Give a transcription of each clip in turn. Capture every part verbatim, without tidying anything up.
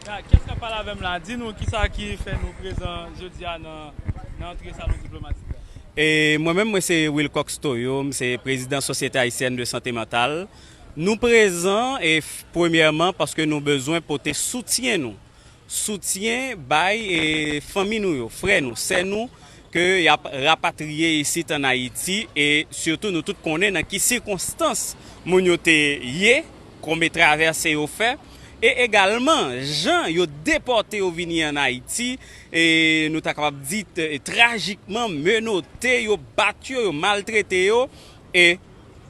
Kiyès k ap pale avè m la? Di nou kisa ki fè nou prezan jodi a nan, nan antre salon diplomatik la? E mwen menm, mwen se Wilcox Toyo, m se prezidan Société Haïtienne de Santé Mentale. Nou prezan, e f-, premyèman, paske nou bezwen pote soutyen nou. Soutyen bay, e, fanmi nou yo, frè nou, sè nou, ke y ap rapatriye isit ann Ayiti, e sitou nou tout konnen nan ki sikonstans moun yo te ye, konbe travèse yo fè, e egalman jan yo depòte yo vini ann Ayiti, e nou ta kapab di t-, trajikman menote yo, bat yo, yo maltrete yo, e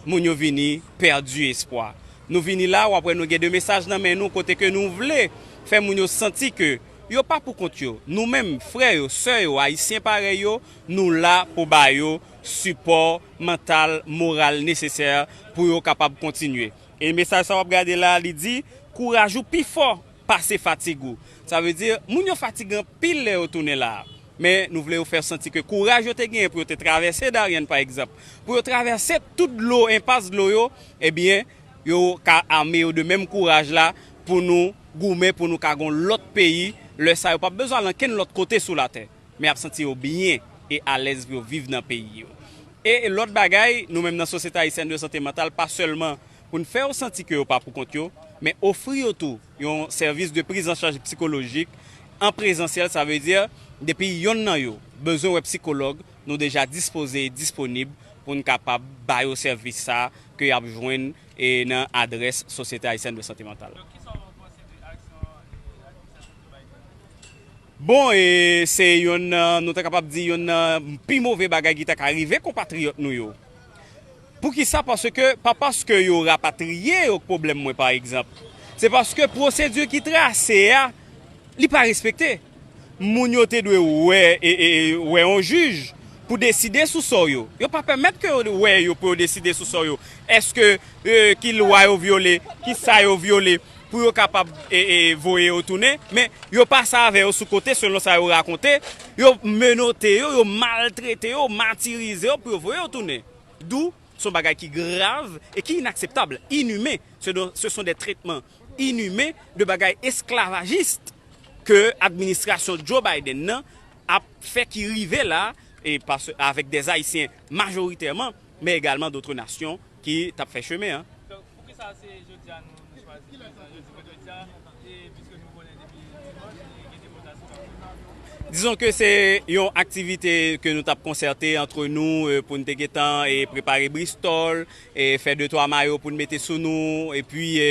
moun yo vini pèdi espwa. Nou vini la, w ap wè nou gen de mesaj nan men nou kote ke nou vle fè moun yo santi ke yo pa pou kont yo. Nou menm, frè yo, sè yo, ayisyen parèy yo, nou la pou ba yo sipò mantal, moral nesesè pou yo kapab kontinye. E mesaj sa w ap gade la, li di, kouraj ou pi fò pase fatig ou. Sa vle di, moun yo fatige anpil lè yo tounen la a. Men nou vle yo fè santi ke kouraj yo te genyen pou yo te travèse Darien, pa egzanp, pou yo travèse tout dlo, enpas dlo yo, ebyen, yo ka ame yo de menm kouraj la pou nou goumen, pou nou ka gon lòt peyi. Lè sa, yo p ap bezwen al ankenn lòt kote sou latè, men y ap santi yo byen e alèz pou yo viv nan peyi yo. E lòt bagay, nou menm nan Sosyete Ayisyèn de Sante Mantal, pa sèlman pou n fè yo santi ke yo pa pou kont yo, men ofri yo tou yon sèvis de prizanchaj psikolojik an prezansyèl, sa vle di, depi yonn nan yo bezwen wè psikològ, nou deja dispoze e disponib pou n kapab ba yo sèvis sa ke y ap jwenn, e, nan adrès Sosyete Ayisyèn de Sante Mantal. Donk, kisa w panse de aksyon, e, administrasyon Joe Biden nan? Bon, e, se yonn nan, nou ta kapab di, yonn nan pi move bagay ki ta ka rive konpatriyòt nou yo. Poukisa? Paske, pa paske yo rapatriye yo k pwoblèm mwen, pa egzanp. Se paske pwosedi ki trase a, li pa respekte. Moun yo te dwe wè, e, e, e, wè yon jij pou deside sou sò yo. Yo pa pèmèt ke yo wè yo pou yo deside sou sò yo. Èske, e, ki lwa yo vyole, ki sa yo vyole pou yo kapab, e, e, voye yo tounen? Men yo pase avè yo sou kote selon sa yo rakonte. Yo menote yo, yo maltrete yo, matirize yo pou yo voye yo tounen. Dou, se yon bagay ki grav e ki inakseptab, inimen. Ce sont, ce sont des traitements inhumains de bagay esklavajis ke administrasyon Joe Biden nan ap fè ki rive la, e pas-, avèk des Ayisyen majoritèman, men egalman dotre nasyon ki t ap fè chemen an. Donk, poukisa se jodi a nou, nou chwazi prezan jodi vandredi a, e piske nou konnen depi dimanch, e gen depòtasyon k ap fèt? Dizon ke se yon aktivite ke nou t ap konsète antre nou, e, pou n te gentan, e, prepare bristòl, e, fè de twa mayo pou n mete sou nou, epi, e,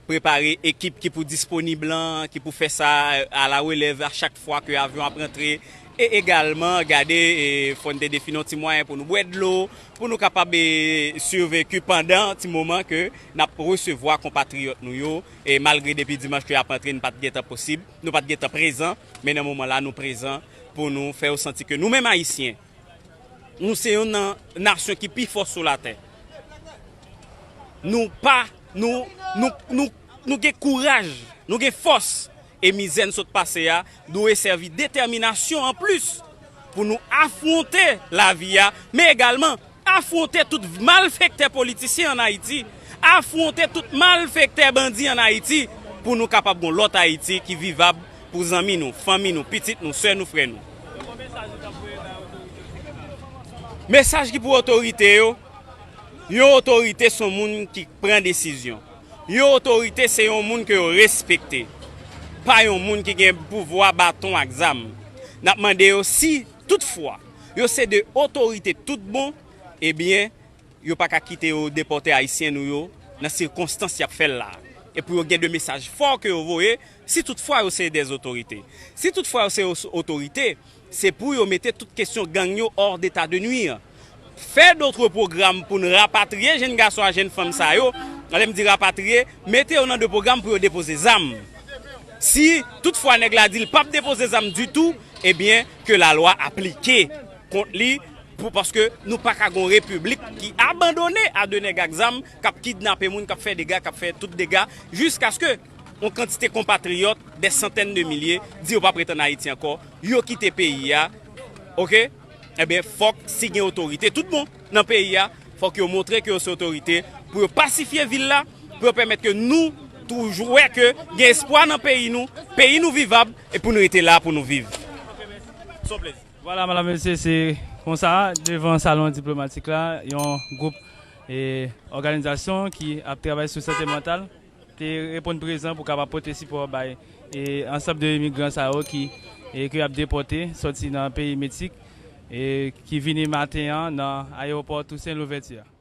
prepare ekip ki pou disponib lan, ki pou fè sa, e, a la relèv a chak fwa ke avyon ap rantre, e egalman gade, e, fò n te defini yon ti mwayen pou nou bwè dlo, pou nou kapab, e, sivekiv pandan ti moman ke n ap resevwa konpatriyòt nou yo, e malgre depi dimanch ke y ap antre, n pa t gentan posib, nou pa t gentan prezan, men nan moman la, nou prezan pou nou fè yo santi ke nou menm Ayisyen, nou se youn nan nasyon ki pi fò sou latè. Nou pa, nou, nou, nou, nou gen kouraj, nou gen fòs, e mizè n sot pase a dwe sèvi detèminasyon anplis pou nou afwonte lavi a, men egalman afwonte tout malfektè politisyen ann Ayiti, afwonte tout malfektè bandi ann Ayiti, pou nou kapab gon lòt Ayiti ki vivab pou zanmi nou, fanmi nou, pitit nou, sè nou, frè nou. Mesaj ki pou otorite yo, yon otorite se yon moun ki pran desizyon. Yon otorite se yon moun ke yo respekte, pa yon moun ki gen pouvwa baton ak zam. N ap mande yo si, toutfwa, yo se de otorite tout bon, ebyen, yo pa ka kite yo depòte Ayisyen nou yo nan sikonstans y ap fè l la. E pou yo gen de mesaj fò ke yo voye, si toutfwa yo se de otorite. Si toutfwa yo se os-, otorite, se pou yo mete tout kesyon gang yo hors d'état de nuire. Fè dotre pwogram pou n rapatriye jenn gason a jenn fanm sa yo. Lè m di rapatriye, mete yo nan de pwogram pou yo depoze zam. Si toutfwa nèg la di l p ap depoze zam ditou, ebyen, ke lalwa aplike kont li, pou, paske nou pa ka gon repiblik ki abandone a de nèg ak zam k ap kidnape moun, k ap fè dega, k ap fè tout dega, jiskaske yon kantite konpatriyòt, des centaines de milliers, di yo p ap ret ann Ayiti ankò, yo kite peyi a, oke? Ebyen, fòk, si gen otorite tout bon nan peyi a, fòk yo montre ke yo se otorite pou yo pasifye vil la, pou yo pèmèt ke nou, Toujou wè ke gen espwa nan peyi nou, peyi nou vivab, e pou nou rete la pou nou viv. Son plezi. Vwala, madanm, mesye, se konsa, devan salon diplomatik la, yon gwoup e òganizasyon ki ap travay sou sante mantal te reponn prezan pou kapab pote sipò bay e ansanm de imigran sa yo ki e ke ap depòte sòti nan peyi Meksik e ki vini maten an nan ayewopò Toussaint Louverture.